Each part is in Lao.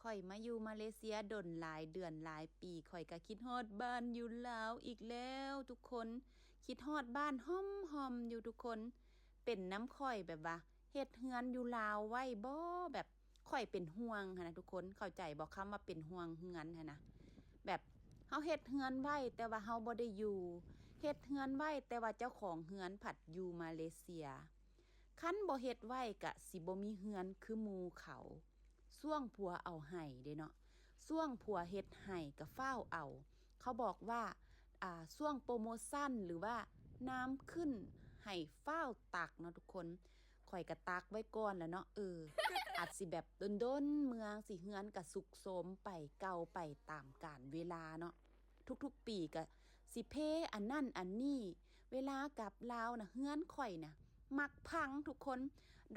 ຂ້ອຍມາຢູ່ມາເລເຊຍດົນຫຼາຍເດືອນຫຼາຍປີ ຂ້ອຍກະຄິດຮອດບ້ານຢູ່ລາວອີກແລ້ວທຸກຄົນ. ຄິດຮອດບ້ານຮ່ອມໆຢູ່ທຸກຄົນ. ເປັນນຳຂ້ອຍແບບວ່າເຮັດເຮືອນຢູ່ລາວໄວ້ບໍ່ ແບບຂ້ອຍເປັນຫ່ວງຫັ້ນນະທຸກຄົນ. ເຂົ້າໃຈບໍ່ ຄຳວ່າເປັນຫ່ວງເຮືອນຫັ້ນນະ? ແບບເຮົາເຮັດເຮືອນໄວ້ ແຕ່ວ່າເຮົາບໍ່ໄດ້ຢູ່, ເຮັດເຮືອນໄວ້ ແຕ່ວ່າເຈົ້າຂອງເຮືອນພັດຢູ່ມາເລເຊຍ. ຄັນບໍ່ເຮັດໄວ້ກະຊິບໍ່ມີເຮືອນຄືໝູ່ເຂົາ. ຊ່ວງຜົວເອົາໄຮ່ເດ້ເນາະ, ຊ່ວງຜົວເຮັດໄຮ່ກະຟ້າວເອົາ. ເຂົາບອກວ່າ ອ່າ ຊ່ວງໂປຣໂມຊັນ ຫຼືວ່ານ້ຳຂຶ້ນ ໃຫ້ຟ້າວຕັກເນາະທຸກຄົນ. ຂ້ອຍກະຕັກໄວ້ກ່ອນລະເນາະ. ເອີ ອາດຊິແບບດົນໆເມືອ ຊິເຮືອນກະຊຸດໂຊມໄປ ເກົ່າໄປຕາມການເວລາເນາະ. ທຸກໆປີກະຊິເພອັນນັ້ນອັນນີ້. ເວລາກັບລາວນະ ເຮືອນຂ້ອຍນະມັກພັງທຸກຄົນ.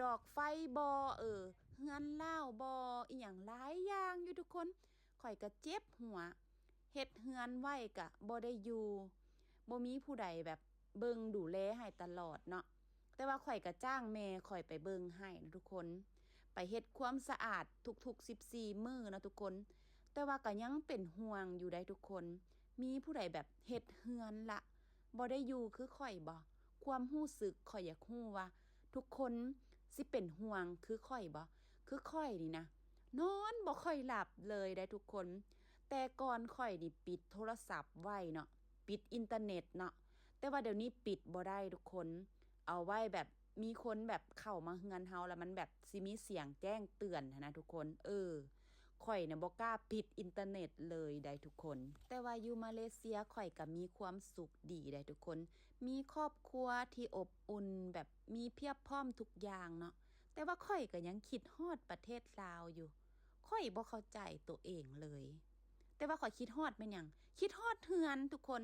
ດອກໄຟບໍ່ ເອີ ເຮືອນລ້າວບໍ່ ອີ່ຫຍັງຫຼາຍຢ່າງຢູ່ທຸກຄົນ. ຂ້ອຍກະເຈັບຫົວ. ເຮັດເຮືອນໄວ້ກະບໍ່ໄດ້ຢູ່, ບໍ່ມີຜູ້ໃດແບບເບິ່ງດູແລໃຫ້ຕະຫຼອດເນາະ. ແຕ່ວ່າຂ້ອຍກະຈ້າງແມ່ຂ້ອຍໄປເບິ່ງໃຫ້ນະທຸກຄົນ, ໄປເຮັດຄວາມສະອາດທຸກໆສິບສີ່ມື້ນະທຸກຄົນ. ແຕ່ວ່າກະຍັງເປັນຫ່ວງຢູ່ໃດ໋ທຸກຄົນ. ມີຜູ້ໃດແບບເຮັດເຮືອນລະບໍ່ໄດ້ຢູ່ຄືຂ້ອຍບໍ່? ຄວາມຮູ້ສຶກ ຂ້ອຍຢາກຮູ້ວ່າທຸກຄົນຊິເປັນຫ່ວງຄືຂ້ອຍບໍ່? ຄືຂ້ອຍນີ້ນະ ນອນບໍ່ຄ່ອຍຫຼັບເລີຍໃດ໋ທຸກຄົນ. ແຕ່ກ່ອນຂ້ອຍນີ້ປິດໂທລະສັບໄວ້ເນາະ, ປິດອິນເຕີເນັດເນາະ. ແຕ່ວ່າດຽວນີ້ປິດບໍ່ໄດ້ທຸກຄົນ. ເອົາໄວ້ແບບມີຄົນແບບເຂົ້າມາເຮືອນເຮົາ ແລ້ວມັນແບບຊິມີສຽງແຈ້ງເຕືອນຫັ້ນນະທຸກຄົນ. ເອີ ຂ້ອຍນະບໍ່ກ້າປິດອິນເຕີເນັດເລີຍໃດ໋ທຸກຄົນ. ແຕ່ວ່າຢູ່ມາເລເຊຍຂ້ອຍກະມີຄວາມສຸກດີໃດ໋ທຸກຄົນ. ມີຄອບຄົວທີ່ອົບອຸ່ນ ແບບມີພຽບພ້ອມທຸກຢ່າງເນາະ. ແຕ່ວ່າຂ້ອຍກະຍັງຄິດຮອດປະເທດລາວຢູ່. ຂ້ອຍບໍ່ເຂົ້າໃຈໂຕເອງເລີຍ. ແຕ່ວ່າຂ້ອຍຄິດຮອດແມ່ນຫຍັງ? ຄິດຮອດເຮືອນທຸກຄົນ.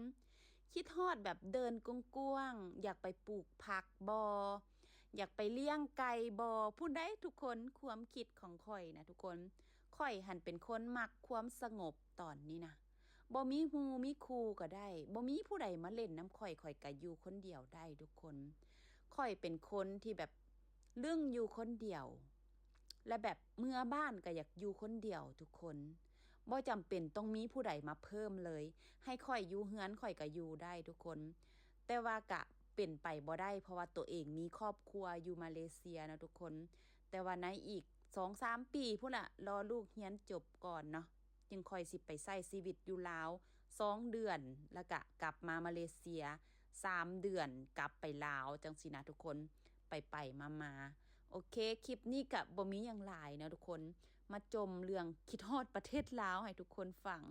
ຄິດຮອດແບບເດີ່ນກວ້າງໆ, ຢາກໄປປູກຜັກບໍ່? ຢາກໄປລ້ຽງໄກ່ບໍ່? ພຸ້ນໃດ໋ທຸກຄົນ, ຄວາມຄິດຂອງຂ້ອຍນະທຸກຄົນ. ຂ້ອຍຫັ້ນເປັນຄົນມັກຄວາມສະຫງົບຕອນນີ້ນະ. ບໍ່ມີໝູ່ມີຄູ່ກະໄດ້, ບໍ່ມີຜູ້ໃດມາຫຼິ້ນນຳຂ້ອຍ, ຂ້ອຍກະຢູ່ຄົນດຽວໄດ້ທຸກຄົນ. ຂ້ອຍເປັນຄົນທີ່ແບບລຶ້ງຢູ່ຄົນດຽວ ແລະແບບເມືອບ້ານກະຢາກຢູ່ຄົນດຽວທຸກຄົນ. ບໍ່ຈຳເປັນຕ້ອງມີຜູ້ໃດມາເພີ່ມເລີຍ, ໃຫ້ຂ້ອຍຢູ່ເຮືອນຂ້ອຍກະຢູ່ໄດ້ທຸກຄົນ. ແຕ່ວ່າກະເປັນໄປບໍ່ໄດ້ ເພາະວ່າໂຕເອງມີຄອບຄົວຢູ່ມາເລເຊຍເນາະທຸກຄົນ. ແຕ່ວ່າໃນອີກສອງສາມປີພຸ້ນລະ, ລໍລູກຮຽນຈົບກ່ອນເນາະ, ຈຶ່ງຄ່ອຍຊິໄປໃຊ້ຊີວິດຢູ່ລາວສອງເດືອນ ແລ້ວກະກັບມາມາເລເຊຍສາມເດືອນ, ກັບໄປລາວ ຈັ່ງຊີ້ນະທຸກຄົນ, ໄປໆມາໆ. ໂອເຄ, ຄລິບນີ້ກະບໍ່ມີຫຍັງຫຼາຍເນາະທຸກຄົນ, ມາຈົ່ມເລື່ອງຄິດຮອດປະເທດລາວໃຫ້ທຸກຄົນຟັງ.